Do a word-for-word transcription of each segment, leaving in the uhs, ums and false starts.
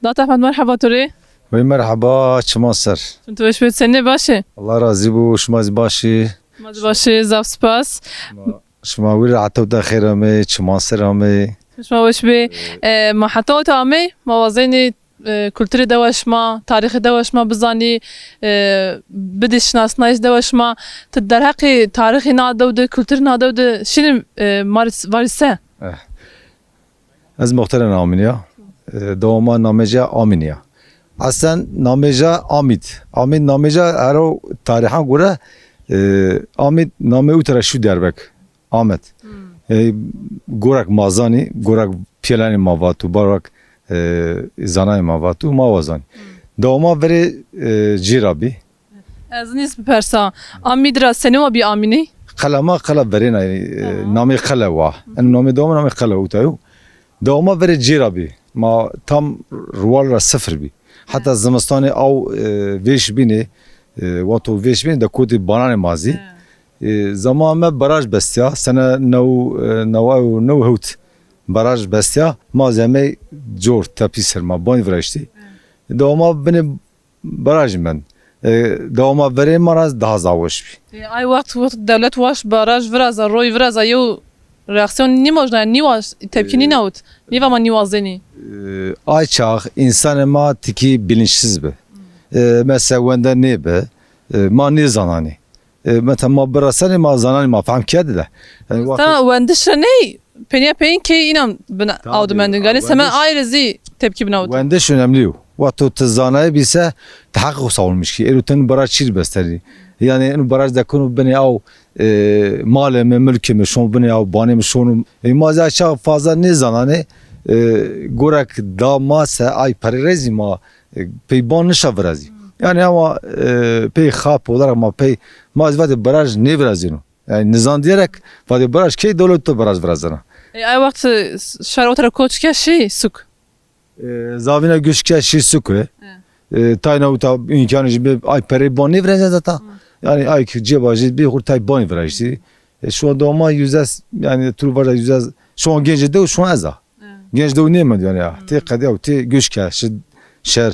Dat Ehmed, merheba to rê. Wey merheba, çiman ser. Çim tu weş bê, senî, baş ê? Allah razî bo, şima zî baş ê. Ma zî baş ê, zaf spas. Şima, şima wî ra heta uta xêr amey, çiman ser amey. Şima weş bê. E, ma heta uta amey, ma wazenî, e, kulturê dewa şima, tarîxê dewa şima bizanî, e, bidî şinasnayîş dewa şima. Ti derheqê tarîxê na dew de, kulturê na dew de şinî, e, ma rê s-, varî se? Eh. Ez Muxteren Amîn ya. E, dewa ma namê ca Amîn ya. Eslen namê ca Amîd. Amîd namê ca hero tarîxan gore, e, Amîd namê uta ra şû Diyarbek. Amed. E, gorek ma zanî, gorek pîyelanê ma vato, barek, e, zanayê ma vato, ma wa zanî. Dewa ma verê, e, cê ra bî. Ez nîz bipersa. Amîd ra senî wa bî Amînî? Qela ma qela verêna, e, namê qele wa. En namê dewa ma namê qele uta yo. Dewa ma verê cê ra bî. Ma tam ruwal ra sifir bî. Heta zimistanê aw, e, vêş bînê, e, wato vêş bînê de kotî bananê ma zî. E, zaman me baraj bestîya, sene new, e, neway û new hewt baraj bestîya. Ma zî hemey cor tepî ser ma banî viraştî. Dewa ma binê barajî mend. E, dewa ma verê ma ra daha zaf weş bî. E, ay wext, wext dewlet waşt baraj viraza, roy viraza, yew reaksiyon nîmojna, nîwaşt, tepkî nînawit. Nîva ma nîwazenî. E, ay çax însanê ma tikî bilinçsiz bi. E, mesela wende nêbi, e, ma nêzananî. E, mesela ma birasenê ma zananê ma fehm kerdî de. Yanî, ta wendiş ra ney, penya peyin key înan bin aw de mendin. Yanî semen ay rê zî tepkî binawit. Wendiş önemli yo. Wexto ti zanayê bî se, ti heqê xo savunmiş kî. Êro ti baraj çî rê bestenî. Yanî ino baraj dekunu binê aw, e, malê mi, mulkê mi şon binê aw, banê mi şonu. E, ma zî ay çax fazla nêzananê, e, gorek da ma se ay perê rê zî ma e, pey ban nişa virazî. Yanî ama, e, pey xap olarak ma pey, ma zî vatê baraj nêvirazîno. Yanî nizan diyerek vatê baraj key dewlet to baraj virazena. E, ay wext, e, şar o tera koç ke şî suk. E, zavîna göç ke şî suk, e. E, tayna uta îmkanê jî bi ay perê ban nêvirazîya zaten. Yanî ay ki ceba jî bi xur tay banî virazî. E, şu an dewa ma yüzde, yanî tu vaja yüzde, şu an gencê dew şu an ez a. Genç dew nêmend yanî ya. Tê qedîya û tê göç ke şi şer.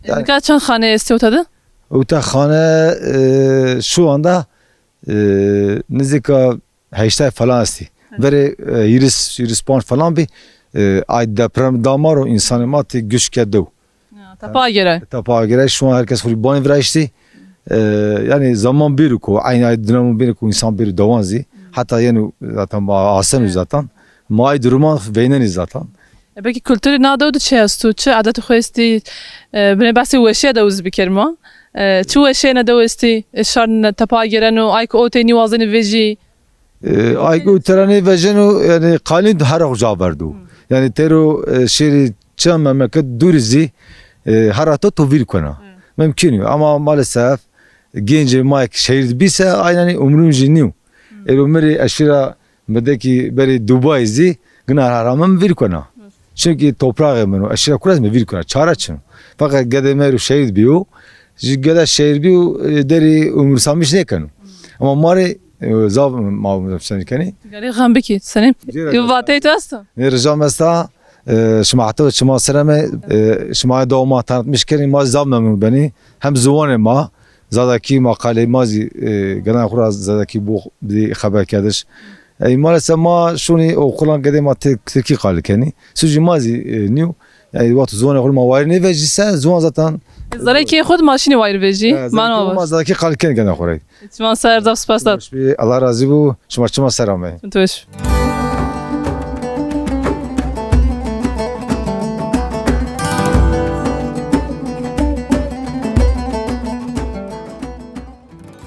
E, yanî nika çend xane estî ota de? Ota xane, e, şu anda, e, nizîka heştay falan estî. Verê, e, hîris, hîris panc falan bî. E, ay deprem da ma ro, însanê ma tê göç ke dew. Ya, tepa agêrayî. Tepa agêrayî, şu an herkes xwu rê banî viraştî. E, yanî zaman bêro ku, eynî ay dinamo bêro ku însan bêro dewan zî. Heta yeno zaten ma aseno zaten. Ma ay duruman veynenî zaten. E, peki kulturê na dew de çi esto? Çi adetê xo estî? E, binê behsê weşîya dew zî bikerî ma. E, çi weşîya na dew estî? E, şar ne tepa agêreno, ay ki o tey nîwazenî vejî. E, ay ki o tera nêvejeno, yanî qalîn her xo ca verdo. Yanî tero, e, şêrî çend memleket dûrî zî, e, her hata to vîr kena. Mümkün yo. Ama maalesef gencê ma ki şehîr de bî se aynanî umrûn jî nîyo. Ero mi rê eşîra mi de ki berê Dubai zî gina heramin vîr kena. Çünkü toprağê min o, eşîra kura zî mi vîr kena. Çare çin o. Fakat gedê mi ero şehîr bîyo, jî geda şehîr bîyo, e, derî umursamiş nêkeno. Ama ma rê, e, zaf ma umursamiş kenî. Gerek xem bikî, senî? Yo vateyê to esto? Nê, rica mi esta, e, şima heta çiman ser ame, e, şima dewa ma tanıtmış kenî, ma zaf memnun benî. Hem ziwanê ma, Zazakî, maqalê ma zî, e, gena xwu ra Zazakî bo, bi xeberkerdiş. Ey, maalesef ma şonî oqulan gedê ma Tirk-, Tirkî qalî kenî. Sucî ma zî, e, nîyo. Yanî wexto ziwanê xwu rê ma wayîr nêvejî se, ziwan zaten. Zereyê keyê xwu de ma şinî wayîr vejî. E, zereyê keyê xwu ma Zazakî qalî kenî gena xwu rê. Çiman ser, zaf spas dat. Weş bî, Allah razî bo. Şima çiman ser ameyî. Çim tu weş.